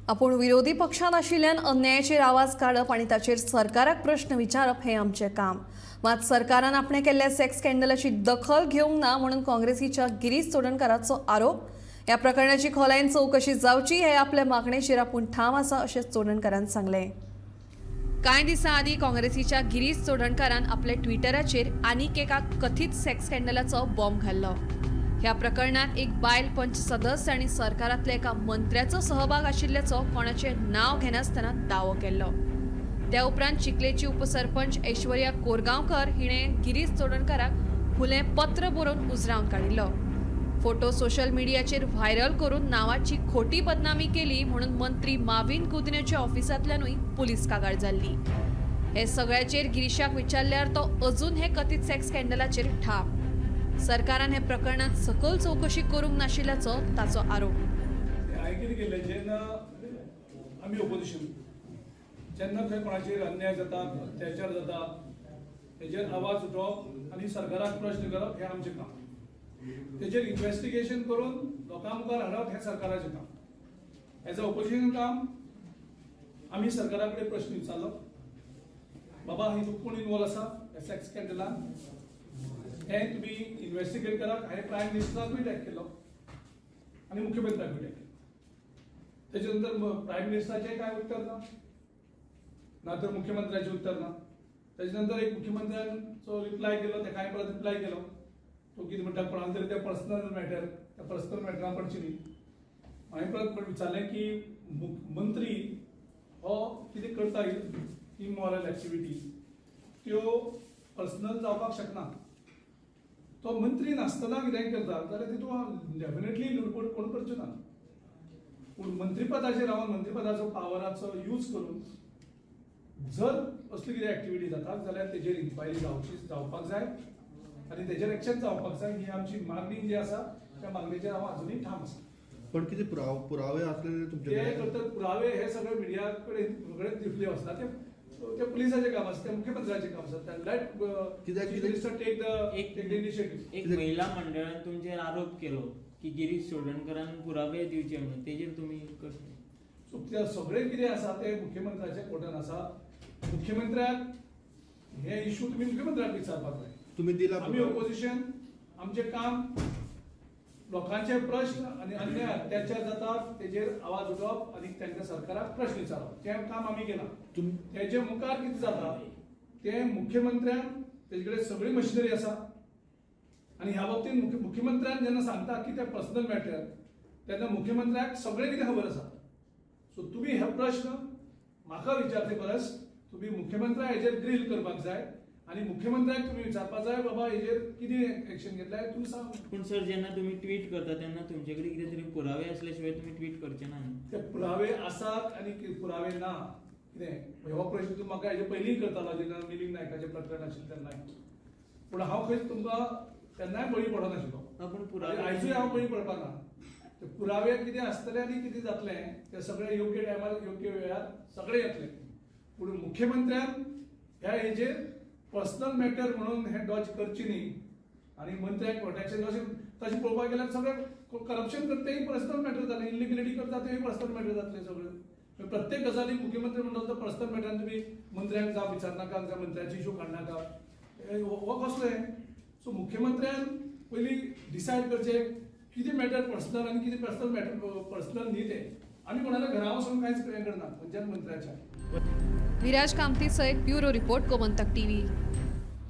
आपूण विरोधी पक्षांत आशिल्ल्यान अन्यायाचेर आवाज काडप आनी ताचेर सरकाराक प्रश्न विचारप हें आमचें काम. मात सरकारान आपणें केल्ल्या सेक्स स्कँडलाची दखल घेवंक ना म्हणून काँग्रेसीच्या गिरीश चोडणकाराचो आरोप. ह्या प्रकरणाची खोलायेन चवकशी जावची हे आपल्या मागणेचेर आपूण ठाम आसा अशें चोडणकारान सांगलें. कांय दिसां आदीं काँग्रेसीच्या गिरीश चोडणकारान आपल्या ट्विटराचेर आनीक एका कथीत सेक्स स्कँडलाचो बॉम्ब घाल्लो. ह्या प्रकरणात एक बायल पंच सदस्य आनी सरकारांतल्या एका मंत्र्याचो सहभाग आशिल्ल्याचो कोणाचें नांव घेनासतना दावो केल्लो. त्या उपरांत चिखलेची उपसरपंच ऐश्वर्या कोरगांवकर हिणें गिरीश चोडणकाराक खुलें पत्र बरोवन उजरावन काडिल्लो. फोटो सोशल मिडियाचेर व्हायरल करून नांवाची खोटी बदनामी केली म्हणून मंत्री माविन गुदिन्होच्या ऑफिसांतल्यानूय पुलीस कागाळ जाल्ली. हे सगळ्याचेर गिरीशाक विचारल्यार तो अजून हे कथीत सेक्स स्कँडलाचेर ठाम. सरकारान हे प्रकरणात सखोल चवकशी करूंक नाशिल्ल्याचो ताचो आरोप. हांवें कितें केलें, जेन्ना आमी ओपोजिशन, जेन्ना खंय कोणाचेर अन्याय जाता, अत्याचार जाता, तेजेर आवाज उठोवप आनी सरकाराक प्रश्न करप हें आमचें काम. तेजेर इन्वेस्टिगेशन करून लोकां मुखार हाडप हें सरकाराचें काम. एज अ ओपोजिशन काम आमी सरकारा कडेन प्रश्न विचारलो, बाबा हितून कोण इनवॉल्व आसा ह्या सेक्स स्कँडलान, हें तुमी इन्वेस्टिगेट करात. हांवें प्रायम मिनिस्टराकूय टॅग केलो आनी मुख्यमंत्र्याकूय टॅग केलो. तेच्या नंतर प्रायम मिनिस्टराचें कांय उत्तर ना, ना तर मुख्यमंत्र्याचें उत्तर ना. तेच्या नंतर एक मुख्यमंत्र्यांचो रिप्लाय केलो, तेकाय परत रिप्लाय केलो. तो कितें म्हणटा, कोणाक तरी तें पर्सनल मॅटर, त्या पर्सनल मॅटरान पडची न्ही. हांवें परत विचारलें की मंत्री हो कितें करता इमॉरल एक्टिविटी, त्यो पर्सनल जावपाक शकना. तो मंत्री नासतना कितेंय करता जाल्यार तितून डेफिनेटली लुडबूड कोण करच्यो ना. पूण मंत्रीपदाचेर रावन मंत्रीपदाचो पावराचो यूज करून जर असली कितें एक्टिविटी जाता जाल्यार तेजेर इन्क्वायरी जावची, जावपाक जाय आनी तेजेर एक्शन जावपाक जाय. ही आमची मागणी जी आसा त्या मागणेचेर हांव अजुनूय ठाम आसा. पण कितें पुरावे असले तुमचे ते कडेन? करतात पुरावे हे सगळे मिडिया कडेन सगळे दिसले वचना. ते ते पुलिसाचें काम आसा, ते मुख्यमंत्र्याचें काम आसा. लेट कित्याक- मिनिस्टर टेक the एक- टेक the initiative. एक महिला मंडळान तुमचेर आरोप केलो की गिरीश चोडणकरान पुरावे दिवचे म्हणून, तेजेर तुमी कशें? सो ते सगळें कितें आसा तें मुख्यमंत्र्याच्या कोर्टान आसा. मुख्यमंत्र्याक हे इशू तुमी मुख्यमंत्र्याक विचारपाक जाय. तुमी दिला आमी पुरावे? ओपोजिशन, आमचें काम लोकांचे प्रश्न आनी अन्याय अत्याचार जातात तेजेर आवाज उठोवप आनी तांकां सरकाराक प्रश्न विचारप, तें काम आमी केलां. तेजे मुखार कितें जाता तें मुख्यमंत्र्यान, तेजे कडेन सगळी मशिनरी आसा आनी ह्या बाबतींत मुख्यमंत्र्यान जेन्ना सांगता की तें पर्सनल मॅटर, तेन्ना मुख्यमंत्र्याक सगळें कितें खबर आसा. सो तुमी हे प्रश्न म्हाका विचारचे परस तुमी मुख्यमंत्र्या हेजेर ग्रील करपाक जाय आनी मुख्यमंत्र्याक तुमी विचारपाक जाय, बाबा हेजेर कितें एक्शन घेतलें तुमी सांग. पूण सर, जेन्ना तुमी ट्वीट करता तेन्ना तुमचे कडेन कितें तरी पुरावे असल्या शिवाय तुमी ट्वीट करचे ना न्ही? ते पुरावे आसात आनी पुरावे ना कितें हो प्रश्न तूं म्हाका हेजे पयलींय करतालो जेन्ना मिलिंद नायकाचें प्रकरण आशिल्लें तेन्नाय. पूण हांव खंयच तुमकां तेन्नाय बळी पडनाशिल्लो. ना, पूण पुरावे आयजूय हांव बळी पडपाक ना. ते पुरावे कितें आसतले आनी कितें जातलें ते सगळे योग्य टायमार योग्य वेळार सगळे येतले. पूण मुख्यमंत्र्यान ह्या हेजेर पर्सनल मॅटर म्हणून हें डॉज करची न्ही आनी मंत्र्याक प्रोटेक्शन अशें तशें पळोवपाक गेल्यार सगळें करप्शन करता तेंय पर्सनल मॅटर जालें, इलिगलिटी करता तेंय पर्सनल मॅटर जातलें सगळें. प्रत्येक गजालीक मुख्यमंत्री म्हणटा तो पर्सनल मॅटरान तुमी मंत्र्यांक जाप विचारनाका जावं मंत्र्याची इशू काडनाका, हो कसलो हें? सो मुख्यमंत्र्यान पयलीं डिसायड करचें कितें मॅटर पर्सनल आनी कितें पर्सनल मॅटर पर्सनल न्ही तें. आमी कोणाल्या घरा वचून कांयच हें करना खंयच्याच मंत्र्याच्या. विराज कामती सयत ब्युरो रिपोर्ट, गोमंतक टीव्ही.